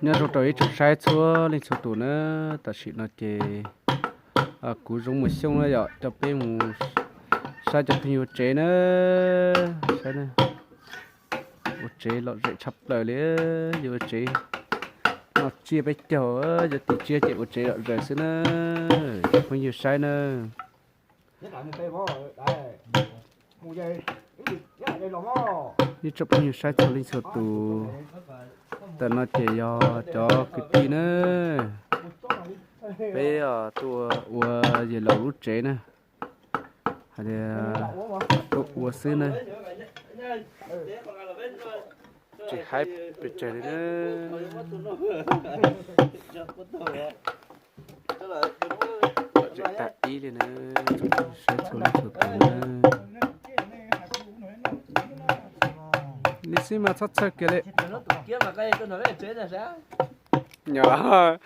Nyob zoo rau ib tsoom saib txhua leej txhua tus na, tam sim no ces kuv Zoov Mus Xyooj na yom, coj peb mus saib cov phooj ywg ua tsev na, saib na, ua tsev lom zem tshaj plaws li, yog ua tsev noj tsiab peb caug, yog tim tsiab ces ua tsev lom zem xwb na, cov phooj ywg saib na. Ib tsoom phooj ywg saib txhua leej txhua tus, tam no ces yog cov kwv tij na, peb tuaj ua yawg laus lub tsev na, hais tias tuaj ua xwb na, tsis haib pes tsawg li na. Lom zem tag ib li na, saib txhua leej txhua tus na. Li xwb mas txhob txhawj kiag li. Nyob,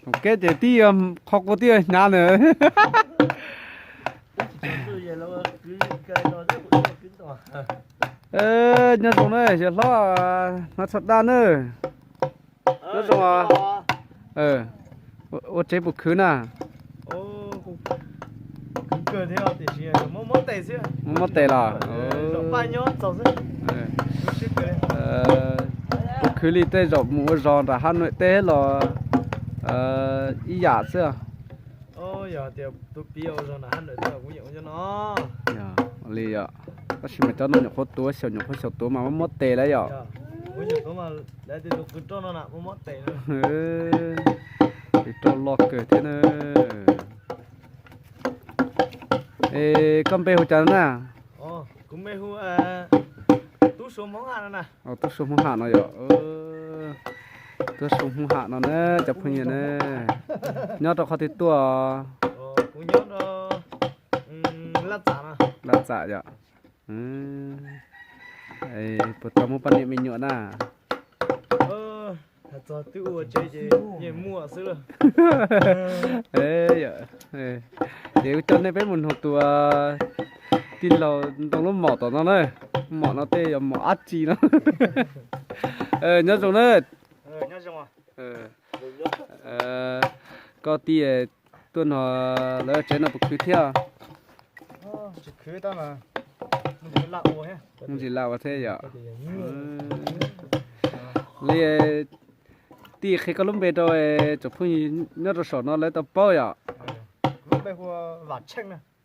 tus keb ces tib qho quav tib hnyav na. Nyob zoo na, yawg hlob, hnav tsho daj na. Nyob zoo os. Ua tsev puas khwv na? Muab mob tes los? Puas khwv li tej zaum mus ua zog nram Hab Nuam teb los ib yam xwb? Li yom, tab sis mas cov no nyuam qhuav tuav xyaum nyuam qhuav xyaum tuav mas mob mob tes lawm yom. Tes rau loj kawg thiab na. Es koj npe hu cas na? Tub Suav Hmoob Ham no yom. Tub Suav Hmoob Ham no na cov phooj ywg na. Nyob rau qhov twg tuaj? Laj Txam yom. Puas tau muaj poj niam me nyuam na? Ces kuv coj nej peb mus noog tus tij laug Ntoo lub mom tom no na. Mom no tej yog mom dab tsi no? Nyob zoo na. Koj tij tuaj no lawv tsev no puas khwv thiab? Ntsis laj ua thiab yom. Li tij qhia koj lub npe rau tsoom phooj ywg nyob rau saum no lawv tau paub yom.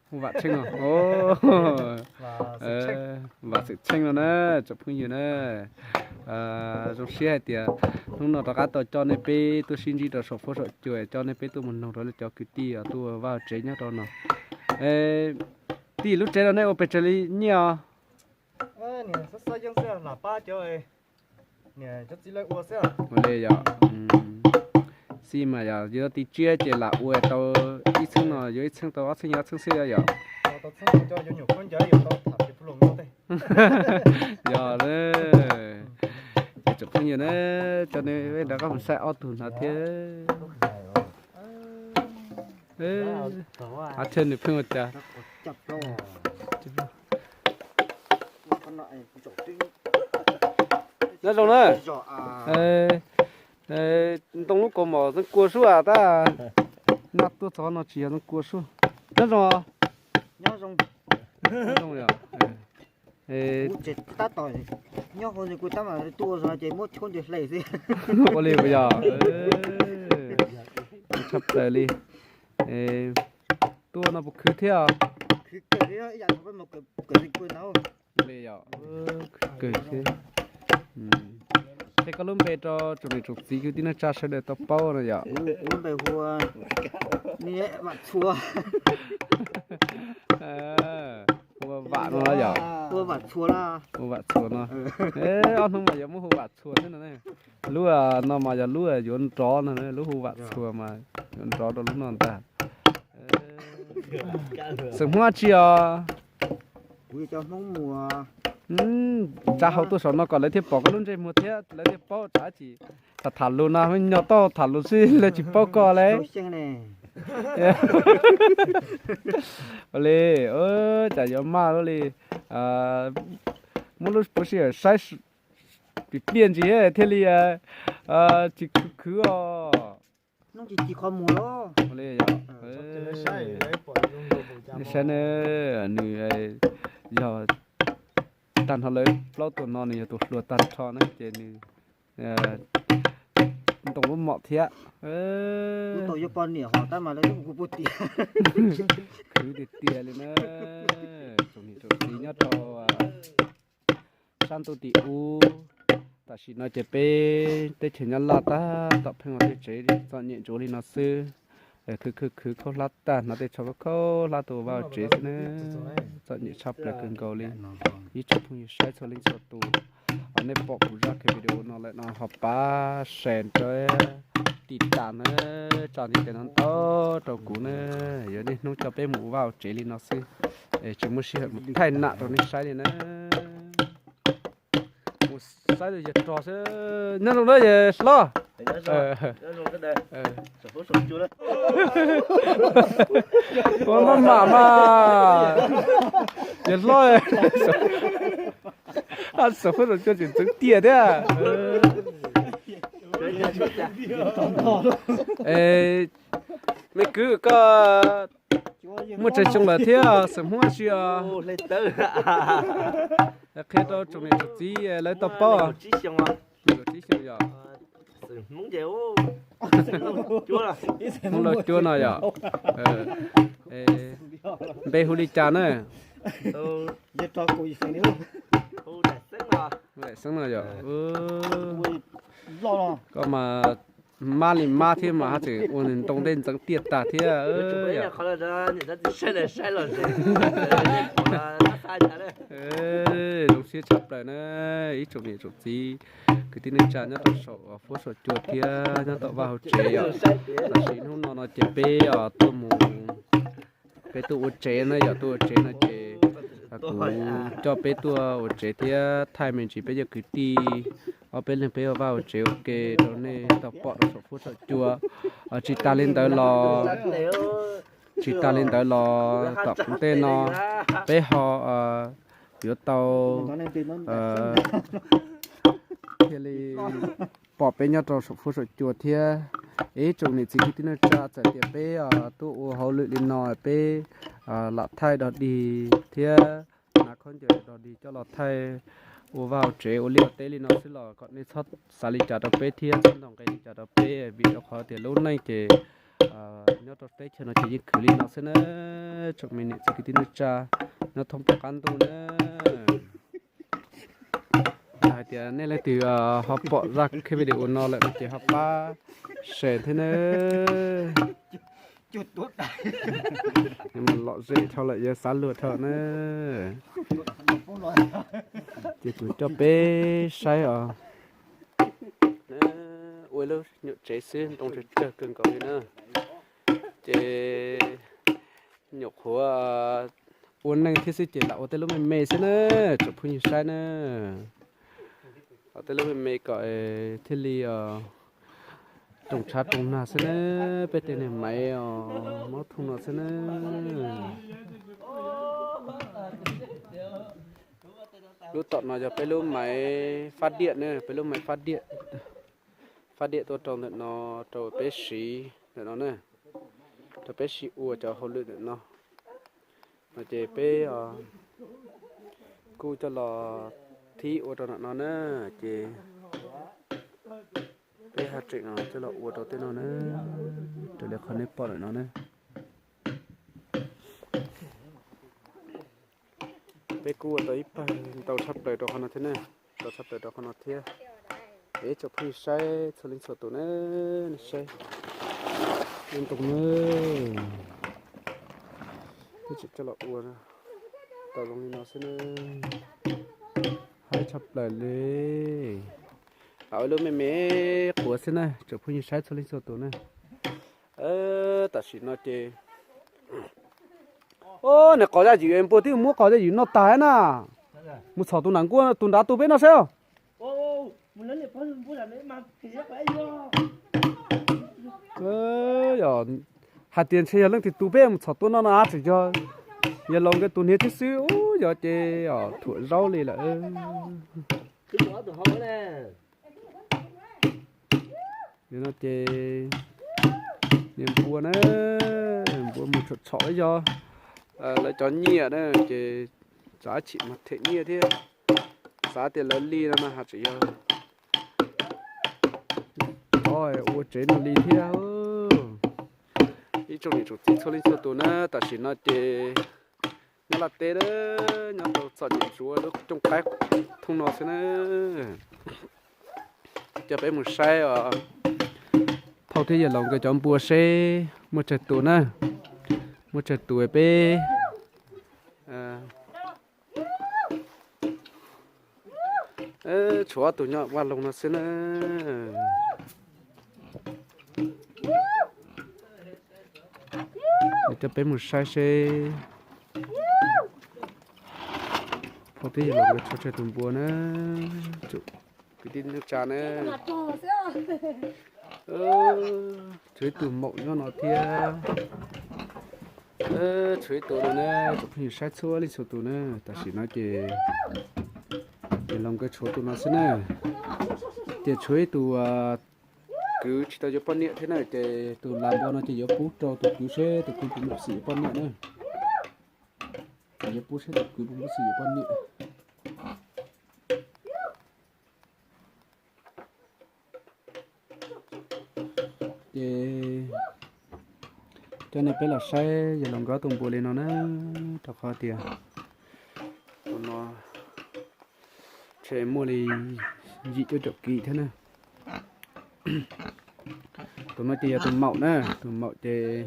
Hu Vam Tsheej no. Vam Xwm Tsheej no na tsoom phooj ywg na. Zoo siab hais tias hnub no rov qab tau coj nej peb tuaj sib ntsib rau saum fuab saum cua, coj nej peb tuaj mus noog rau cov kwv tij tuaj ua vaj tsev nyob rau no. Tij, lub tsev no nej ua pes tsawg li nyiaj os? Ua li yom, xij mas yog yuav tij tsiab ces lam ua tau ib txheeb no, yuav ib txheeb tau ob txheeb, ob txheeb xwb yom. Yog, ces tsoom phooj ywg na, coj nej peb rov qab mus saib ob tug no thiab. Ab, nws pheej ua cas? Nyob zoo na. Ntoo lub kaus mom Zeeb Kua sub tab, naj tuaj txog no tsis yog Zeeb Kua sub. Nyob zoo. Nyob zoo. Tab tom nyob hauv nws kuv tab mas tuaj zog ces muab chub nws hle xwb. Ua li puas yog? Tshaj plaws li. Tuaj no puas khwv thiab? Li yom, khwv kawg thiab. Qhia koj lub npe rau tsoom niam tsoom txiv kwv tij neej tsa sawv daws tau paub no yom. Hu ua Vam no yom. Hu ua Vam Txhua no. Ob hnub mas yuav muab hu Vam Txhua thiab no. Lub no mas yog lub yuav nrov no, lub hu Vam Txhua mas yuav nrov rau lub no ntag. Xeem Hmoob dab tsi os? Tsa hau tuaj saum no kom lawv thiaj pom koj lub ntsej muag thiab lawv thiaj paub tsam dab tsi. Tham tham lus no nyob tau tham lus xwb lawv tsis paub koj li. Ua li, cas yuav maj luaj li. Muab lub pov sij hawm saib Pliag pliag ntsis thiaj li tsis khwv khwv os. Ua li yog, nej saib ne, nws yog tag nrho lawv plaub tus no nws yog tus hluas tag nrho na ces nws ntoo lub mom thiab. Khwv tiag tiag li na. Tsoom niam tsoom txiv nyob rau sab ntuj tim ub, tam sim no ces peb teb chaws Nyab Laj tab tom pheej ua tej tsev txom nyem ntsuav li no xwb. Khwv khwv khwv khaub hlab tag, hnov tej tsho khaub khaub hlab tuaj ua vaj ua tsev xwb na. Txom nyem tshaj plaws kawg nkaus li. Ib tsoom phooj ywg saib txhua leej txhua tus, nej pom kuv zaj video no lawm no ho pab share rau, tiv tas na, tsa ntiv tes no ntau rau kuv na. Yuav niaj hnub coj peb mus ua vaj ua tsev li no xwb, tsis muaj sij hawm mus thaij nam rau nej saib li na. Mus saib tus yawg rog xwb, nyob zoo na yawg hlob. Ua maj mam mas, yawg hlob, saum huab saum cua tseem ntxeev tiaj thiab. Me kwv koj muaj tsev xyoo lawm thiab xeem Hmoob dab tsi os? Qhia rau tsoom niam tsoom txiv lawv tau paub. Kaum tsib xyoo yom. Hmoob Lauj Cuab no yom. Npe hu li cas na? Daim Xeeb no yom. Koj mas mab li mab thiab mas haj tseem ua ntoo tej ntxeev tiaj tag thiab. Zoo siab tshaj plaws na, ib tsoom niam tsoom txiv kwv tij neej tsa nyob rau saum huab saum cua thiab nyob tom vaj hauv tsev yom. Tam sim hnub no no ces peb tuaj mus, peb tuaj ua tsev na yom, tuaj ua tsev no ces kuv coj peb tuaj ua tsev thiab thaij me ntsis peb cov kwv tij ob peb leeg peb ua vaj ua tsev ua ke rau nej tau pom rau saum huab saum cua. Tsis tas li ntawd los, tsis tas li ntawd los tom kuv tej no peb ho yuav tau thiaj li pom peb nyob rau saum huab saum cua thiab. Ib tsoom niam txiv kwv tij neej tsa, txawm tias peb tuaj ua hauj lwm li no peb lam thaij dog dig thiab hnav khaub ncaws dog dig coj los thaij ua vaj ua tsev ua liaj ua teb li no xwb los kom nej txhob xav li cas rau peb thiab txhob ntaus nqe li cas rau peb, vim rau qhov tias lub neej ces nyob rau teb chaws no ces yeej khwv li no xwb na. Tsoom me niam txiv kwv tij neej tsa nyob thoob plaws qab ntuj na, yog hais tias nej leej twg ho pom zaj video no lawm no ces ho pab share thiab na. Mus lom zem dhau lawm yuav xav luag dhau na. Ces kuv coj peb saib os. Ua ib lub nyuam tsev xwb, ntoo tsawg tsawg kawg nkaus li na. Ces nyuam qhuav ua neej thiab xwb ces lam ua tej lub me me xwb na, tsoom phooj ywg saib na. Ua tej lub me me kom thiaj li roos tshav roos nag xwb na. Peb tej niag maiv os, mob thoob no xwb na. Lub tom no yog peb lub maiv fab diam na, peb lub maiv fab diam, fab diam tuaj rau ntawm no, rau peb siv ntawm no na, rau peb siv ua cov hauj lwm ntawm no. No ces peb kuj coj los thib ua rau ntawm no na, ces peb haj tseem coj los ua rau tej no na, raws li qhov nej pom ntawm no na. Peb kuj ua tau ib pawg ntau tshaj plaws rau qhov no thiab na, ntau tshaj plaws rau qhov no thiab. Ib tsoom phooj ywg saib txhua leej txhua tus na, saib ntoo na, peb tseem coj los ua tau zoo li no xwb na, haib tshaj plaws li. Ua ib lub me me quav xwb na, tsoom phooj ywg saib txhua leej txhua tus na. Tam sim no ces, o, nws qos zaj ywm npua twb muab qos zaj ywm noj tag na. Mus txhom tus nram nkuaj tus nrad tu peb noj saib. Hais tias ntshe yog leej twg tu peb mus txhom tuaj noj no, tseem yog yawg laus nkawd tus hniav thiab xwb. Ub, yog ces thuam zaub li lawm. Tus hauv ne. No ces niag npua na, npua mus tshom tshom yog lawv cov nyiaj na, ces txav chim mas them nyiaj thiab. Xav tias lawv li no no has tseem yog ua tsev no li thiab. Ib tsoom niam tsoom txiv txhua leej txhua tus na, tam sim no ces nyob Laj teb na, nyob rau txom nyem ntsuav lub cooj qaib thooj no xwb na. Coj peb mus saib os, phauj thiab yawg laus nkawd cov npua seb muaj tsawg tus na, muaj tsawg tus peb tshuav ob tug nyob vaj loog no xwb na. Coj peb mus saib seb phauj thiab yawg laus nkawd tshuav tsawg tus npua na. Kwv tij neej tsa na, tshuav ib tug maum nyob no thiab. Tshuav ib tug no na, tsoom phooj ywg saib txhua leej txhua tus na. Tam sim no ces yawg laus nkawd tshuav tus no xwb na. Ces tshuav ib tug kwv tsis tau yuav poj niam thiab na, ces tus las npua no ces yuav pub rau tus kwv seb tus kwv puas muaj peev xwm yuav poj niam na. Ces yuav pub seb tus kwv puas muaj peev xwm yuav poj niam. Ces coj nej peb los saib yawg laus nkawd ob tug npua li no na, rau qhov tias tus no ntshe muaj li yim cuaj caum kis thiab na. Tus no ces yog tus maum na, tus maum ces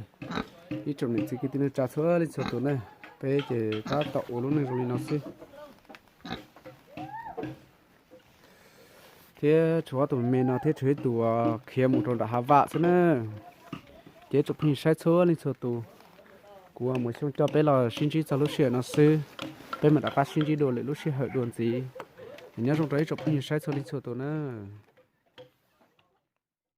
ib tsoom niam txiv kwv tij neej tsa txhua leej txhua tus na, peb ces tab tom ua lub neej zoo li no xwb. Thiab tshuav ob tug me no thiab tshuav ib tug khiav mus rau nram hav vam xwb na. Ces tsoom phooj ywg saib txhua leej txhua tus, kuv Muas Xyooj coj peb los sib ntsib txog lub sij hawm no xwb, peb mam rov qab sib ntsib dua lwm lub sij hawm dua ntxiv. Nyob zoo rau ib tsoom phooj ywg saib txhua leej txhua tus na.